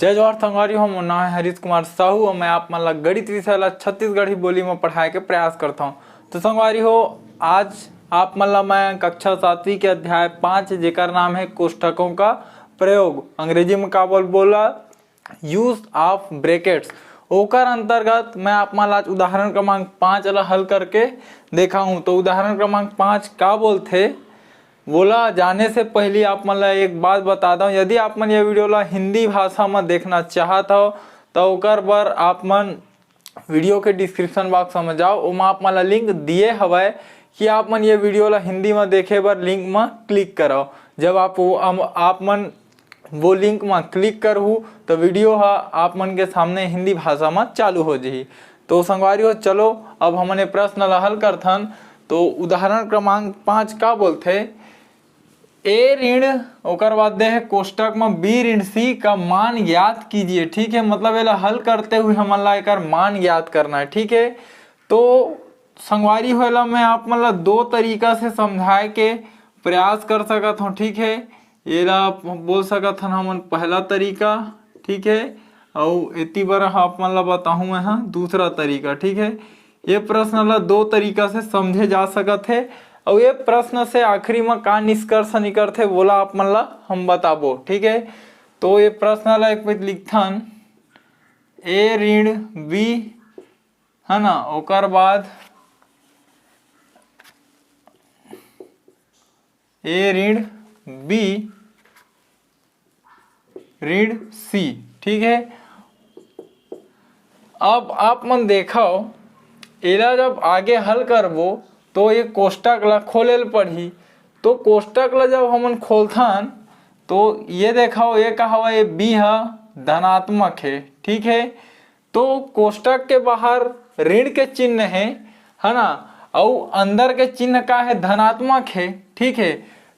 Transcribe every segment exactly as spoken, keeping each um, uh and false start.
जय जोहार संगवारी हो, मोर नाम है हरीश कुमार साहू और मैं आप मन ला गणित विषय ला छत्तीसगढ़ी बोली में पढ़ाए के प्रयास करता हूँ। तो संगवारी हो, आज आप मन ला मैं कक्षा सातवीं के अध्याय पाँच, जेकर नाम है कोष्ठकों का प्रयोग, अंग्रेजी में का बोल बोला, use of brackets, ओकर अंतर्गत मैं आप मन ला आज उदाहरण क्रमांक पाँच ला हल करके देखा हूँ। तो उदाहरण क्रमांक पाँच का बोलथे, वोला जाने से पहली आप मन ला एक बात बता दंव, यदि आप मन ये वीडियो ला हिंदी भाषा में देखना चाहत हव, तो ओकर बर आप मन वीडियो के डिस्क्रिप्शन बॉक्स में जाओ, ओमा आप मन ला लिंक दिए हवय कि आप मन ये वीडियो ला हिंदी में देखे बर लिंक में क्लिक करव। जब आप वो, हम, आप मन वो लिंक में क्लिक करहू, तो वीडियो ह आप मन के सामने हिंदी भाषा में चालू हो जही। तो संगवारी हो, चलो अब हमन ये प्रश्न ला हल करथन। तो उदाहरण क्रमांक पाँच का बोलथे, ए ऋण, ओकर बाद दे हे कोष्टक में बी ऋण सी का मान ज्ञात कीजिए। ठीक है, मतलब एला हल करते हुए हमन ला एकर मान ज्ञात करना है। ठीक है, तो संगवारी हो, एला मैं आप मन ला दो तरीका से समझाए के प्रयास कर सकत हूँ। ठीक है, एला बोल सकत हन हमन पहला तरीका। ठीक है, अउ एती बर आप मन ला बताहूँ मैं ह दूसरा तरीका। ठीक है, ये प्रश्न ला दो तरीका से समझे जा सकत हे, अउ ये प्रश्न से आखिरी में का निष्कर्ष निकलथे, वोला आप मन ला हम बताबो। ठीक है, तो ये प्रश्न ला एक मिनट लिखथन, ए ऋण बी, है ना, ओकर बाद ए ऋण बी ऋण सी। ठीक है, अब आप मन देखव, एला जब आगे हल करबो तो ये कोष्टक ला खोले ल पड़ही। तो कोष्टक ला जब हमन खोलथन तो ये देखव, ये का हवय, ये बी ह धनात्मक है। ठीक है, तो कोष्टक के बाहर ऋण के चिन्ह है, है ना, अउ अंदर के चिन्ह का है, धनात्मक है। ठीक है,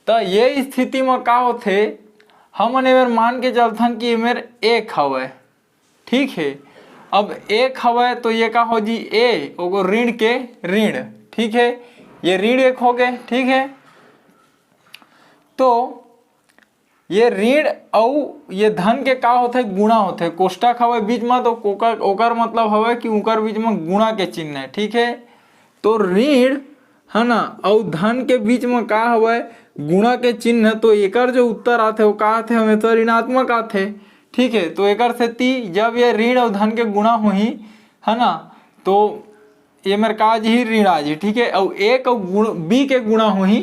तो ये स्थिति में का होथे, हमन एमेर मान के चलथन कि एमेर एक हवय। ठीक है, अब एक हवय तो ये का हो जी, ए ओगो ऋण के ऋण। ठीक है, ये ऋण एक हो गए। ठीक है, तो ये ऋण अउ ये धन के का होथे, गुणा होथे। कोष्टक हवय बीच में, तो ओकर, ओकर मतलब हवय कि ओकर बीच में गुणा के चिन्ह है। ठीक है, तो ऋण, है ना, अउ धन के बीच में का हवय, गुणा के चिन्ह। तो एकर जो उत्तर आथे वो का आथे, हमेशा ऋणात्मक आथे। ठीक है, तो एकर सेती जब ये ऋण अउ धन के गुणा होही, है ना, तो ये मेर का जी ही, ऋण आ जी। ठीक है, अउ एक अउ गुण बी के गुणा होही,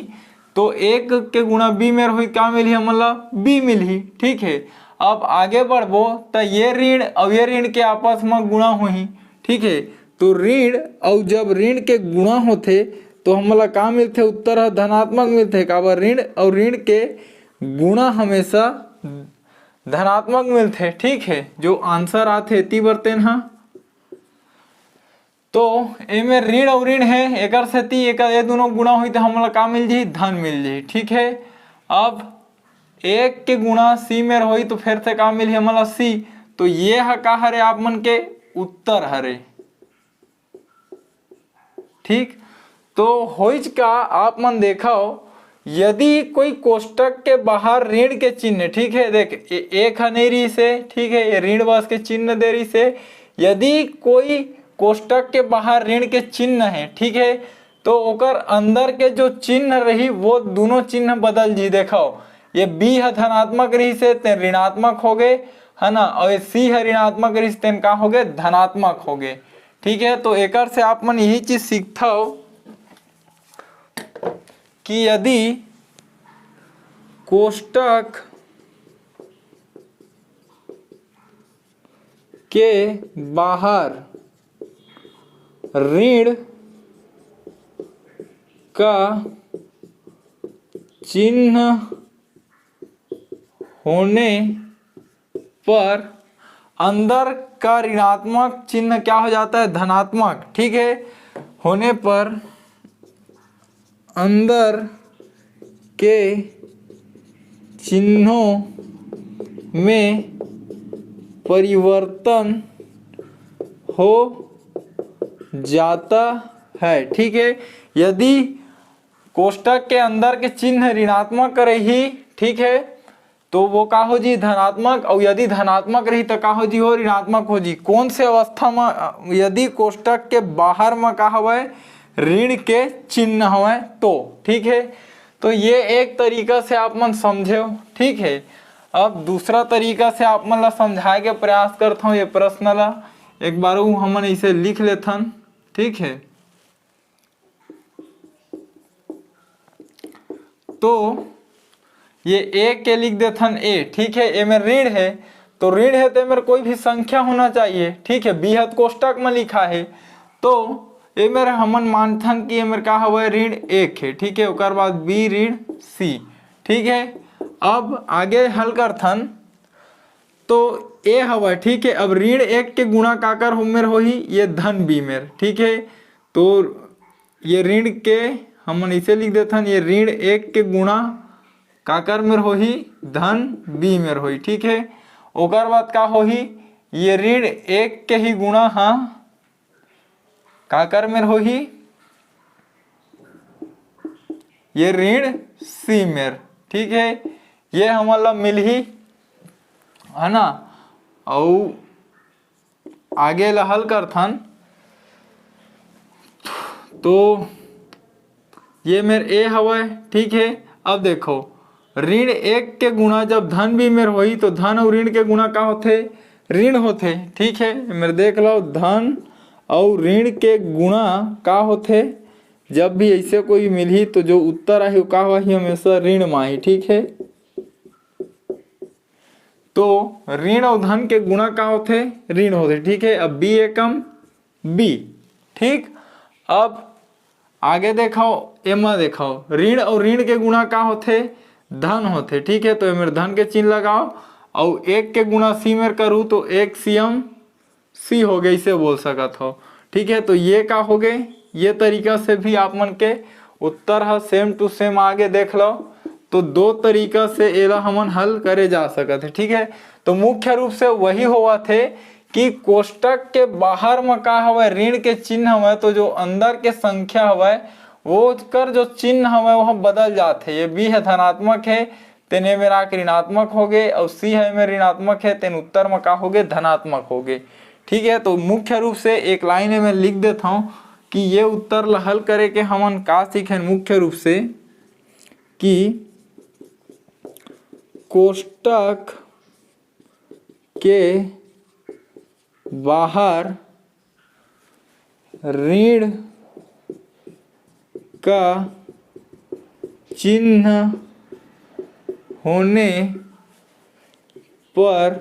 तो एक के गुणा बी मेर होही, का मिलही हमन ला, बी मिलही। ठीक है, अब आगे बढ़बो त ये ऋण अउ ये ऋण के आपस में गुणा होही। ठीक है, तो ऋण अउ जब ऋण के गुणा होथे तो हमन ला का मिलथे, उत्तर ह धनात्मक मिलथे। काबर, ऋण अउ ऋण के गुणा हमेशा धनात्मक मिलथे। ठीक है, जो आंसर आथे एती बर तेन ह। तो एमे ऋण अउ ऋण है, एकर सेती एकर, ये दोनों गुणा होही तो हमन ला का मिल जही, धन मिल जही। ठीक है, अब एक के गुणा सी मेर होही तो फिर से का मिलही हमन ला, सी। तो ये ह का हरे, आप मन के उत्तर हरे। ठीक, तो होइच का, आप मन देखव, यदि कोई कोष्टक के बाहर ऋण के चिन्ह, ठीक है, देख, ए-, एक ह नहीं रहिस हे, ठीक है, ये ऋण बस के चिन्ह दे रहिस हे। यदि कोई कोष्टक के बाहर ऋण के चिन्ह है, ठीक है, तो ओकर अंदर के जो चिन्ह रही, वो दोनों चिन्ह बदल जी। देखव, ये बी ह धनात्मक रहिस हे, ते ऋणात्मक हो गए, है ना, और ये सी ह ऋणात्मक रहिस, तेन का हो गए, धनात्मक हो गए। ठीक है, तो एकर से आप मन यही चीज सीखथव कि यदि कोष्टक के बाहर ऋण का चिन्ह होने पर अंदर का ऋणात्मक चिन्ह क्या हो जाता है, धनात्मक। ठीक है, होने पर अंदर के चिन्हों में परिवर्तन हो जाता है। ठीक है, यदि कोष्टक के अंदर के चिन्ह ऋणात्मक रही, ठीक है, तो वो का हो जी, धनात्मक। और यदि धनात्मक रही तो का हो जी, हो ऋणात्मक हो जी। कौन से अवस्था में? यदि कोष्टक के बाहर में का हवय, ऋण के चिन्ह हवय तो, ठीक है। तो ये एक तरीका से आप मन समझे हो, ठीक है। अब दूसरा तरीका से आप मन ला समझाए के प्रयास करता हूँ ये प्रश्न ला, एक बार हमन इसे लिख लेथन, ठीक है। तो ये ए के लिख देथन ए, ठीक है। ए मेर ऋण है, तो ऋण है तो ए मेर कोई भी संख्या होना चाहिए, ठीक है। बी ह तो कोष्टक में लिखा है, तो ए मेर हमन मानथन कि ए मेर का हवय, ऋण एक है, ठीक है। ओकर बाद बी ऋण सी, ठीक है। अब आगे हल करथन, तो ए हवय, ठीक है। अब ऋण एक के गुणा काकर हो मेर होही, ये धन बी मेर, ठीक है। तो ये ऋण के हमन इसे लिख देथन, ये ऋण एक के गुणा काकर मेर होही, धन बी मेर होही, ठीक है। ओकर बाद का होही, ये ऋण एक के ही गुणा हा काकर मेर होही, ये ऋण सी मेर, ठीक है। ये हमन ला मिलही, है ना। अउ आगे ला हल करथन, तो ये मेर ए हवय, ठीक है। अब देखो, ऋण एक के गुणा जब धन बी मेर होही, तो धन अउ ऋण के गुणा का होथे? ऋण होथे, ठीक है। मेर देख लो, धन अउ ऋण के गुणा का होथे? जब भी ऐसे कोई मिलही, तो जो उत्तर आही, वो का होही? हमेशा ऋण मा आही, ठीक है। तो ऋण अउ धन के गुणा का होथे? ऋण होथे, ठीक है। अब बी एकम बी, ठीक। अब आगे देखो, एमा देखो, ऋण अउ ऋण के गुणा का होथे? धन होथे, ठीक है। तो एमेर धन के चिन्ह लगाओ, अउ एक के गुणा सी मेर करूँ, तो एक सीएम सी हो गए, इसे बोल सकत हो, ठीक है। तो ये का हो गए, ये तरीका से भी आप मन के उत्तर ह same to same आगे देख लो। तो दो तरीका से एला हमन हल करे जा सकत है, ठीक है। तो मुख्य रूप से वही होवत हे कि कोष्टक के बाहर म का हवय, ऋण के चिन्ह हवय, तो जो अंदर के संख्या हवय, वो कर जो चिन्ह हवय, वह बदल जात हे। ये बी ह धनात्मक हे, तेन ए मेर आके ऋणात्मक होगे, अउ सी ह ए मेर ऋणात्मक हे, तेन उत्तर म का होगे, धनात्मक होगे। ठीक है, तो मुख्य रूप से एक लाइन ए मेर लिख देत हौं कि ये उत्तर ल हल करे के हमन का सीखेन, मुख्य रूप से कि कोष्टक के बाहर ऋण का चिन्ह होने पर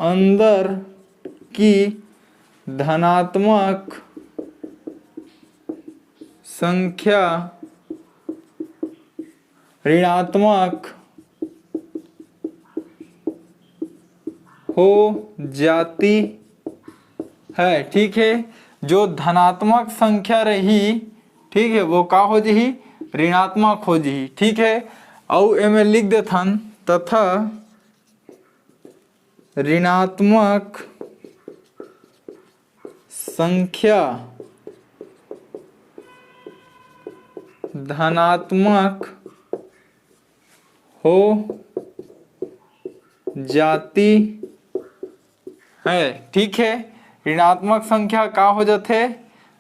अंदर की धनात्मक संख्या ऋणात्मक हो जाती है। ठीक है, जो धनात्मक संख्या रही, ठीक है, वो का हो जही? ऋणात्मक हो जही। ठीक है, अउ एमे लिख देथन, तथा ऋणात्मक संख्या धनात्मक हो जाती है। ठीक है, ऋणात्मक संख्या का हो जाथे?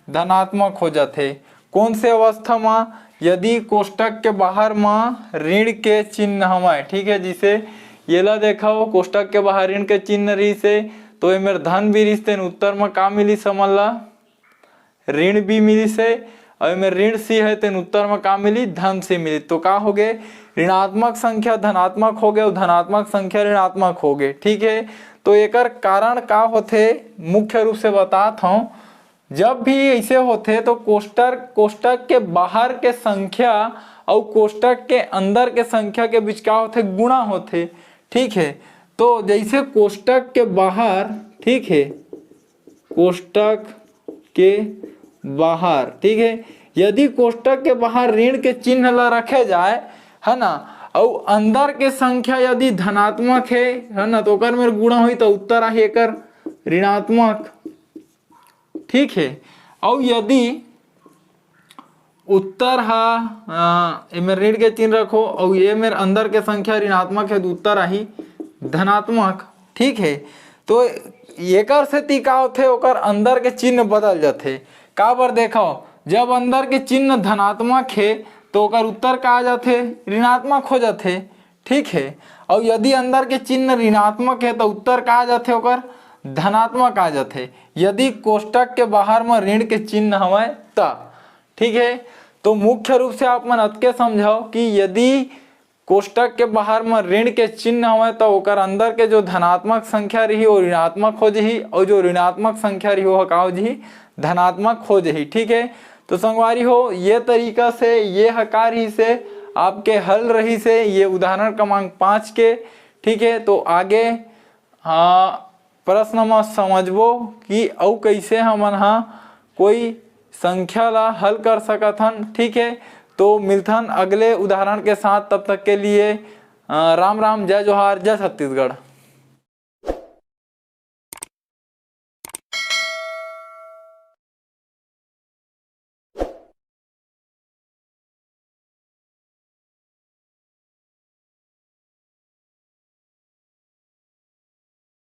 धनात्मक हो जाथे। कौन से अवस्था म? यदि कोष्टक के बाहर म ऋण के चिन्ह हवय, ठीक है, जैसे येला देखो, कोष्टक के बाहर ऋण के चिन्ह रहिस हे, तो एमेर धन भी रहिस, तेन उत्तर म का मिलिस हमन ला? ऋण भी मिलिस हे, अउ एमेर ऋण सी हे, तेन उत्तर म का मिली? धन सी मिली। तो का हो गे? ऋणात्मक संख्या धनात्मक हो गे, अउ धनात्मक संख्या ऋणात्मक हो गे। ठीक है, तो एकर कारण का होथे, मुख्य रूप से बतात हौं, जब भी ऐसे होथे तो कोष्टक, कोष्टक के बाहर के संख्या अउ कोष्टक के अंदर के संख्या के बीच का होथे? गुणा होथे। ठीक है, तो जैसे कोष्टक के बाहर, ठीक है, कोष्टक के बाहर, ठीक है, यदि कोष्टक के बाहर ऋण के चिन्ह ला रखे जाए, है ना, अउ अंदर के संख्या यदि धनात्मक है, है ना, तो ओकर मेर गुणा होही तो उत्तर आही एकर ऋणात्मक। ठीक है, अउ यदि उत्तर ह, अ, एमेर ऋण के चिन्ह रखो, अउ ये मेर अंदर के संख्या ऋणात्मक हे, तो उत्तर आही धनात्मक। ठीक है, तो एकर सेती का होथे, ओकर अंदर के चिन्ह बदल जाथे। काबर, देखो, जब अंदर के चिन्ह धनात्मक हे, तो ओकर उत्तर का आ जाथे, ऋणात्मक हो जाथे। ठीक है, अउ यदि अंदर के चिन्ह ऋणात्मक हे, तो उत्तर का आ जाथे, ओकर धनात्मक आ जाथे, यदि कोष्टक के बाहर म ऋण के चिन्ह हवय त। ठीक है, तो मुख्य रूप से आप मन अतके समझव कि यदि कोष्टक के बाहर म ऋण के चिन्ह हवय, तो ओकर अंदर के जो धनात्मक संख्या रही, वो ऋणात्मक हो जही, और जो ऋणात्मक संख्या रही, वो ह का हो जही, धनात्मक हो जही। ठीक है, तो संगवारी हो, ये तरीका से, ये ह का रहिसे, आपके हल रहिसे, ये उदाहरण क्रमांक पाँच के। ठीक है, तो आगे, हाँ, प्रश्न म समझबो कि अउ कइसे हमन ह कोई संख्या ला हल कर सकत हन। ठीक है, तो मिलथन अगले उदाहरण के साथ, तब तक के लिए, अ, राम राम, जय जोहार, जय छत्तीसगढ़।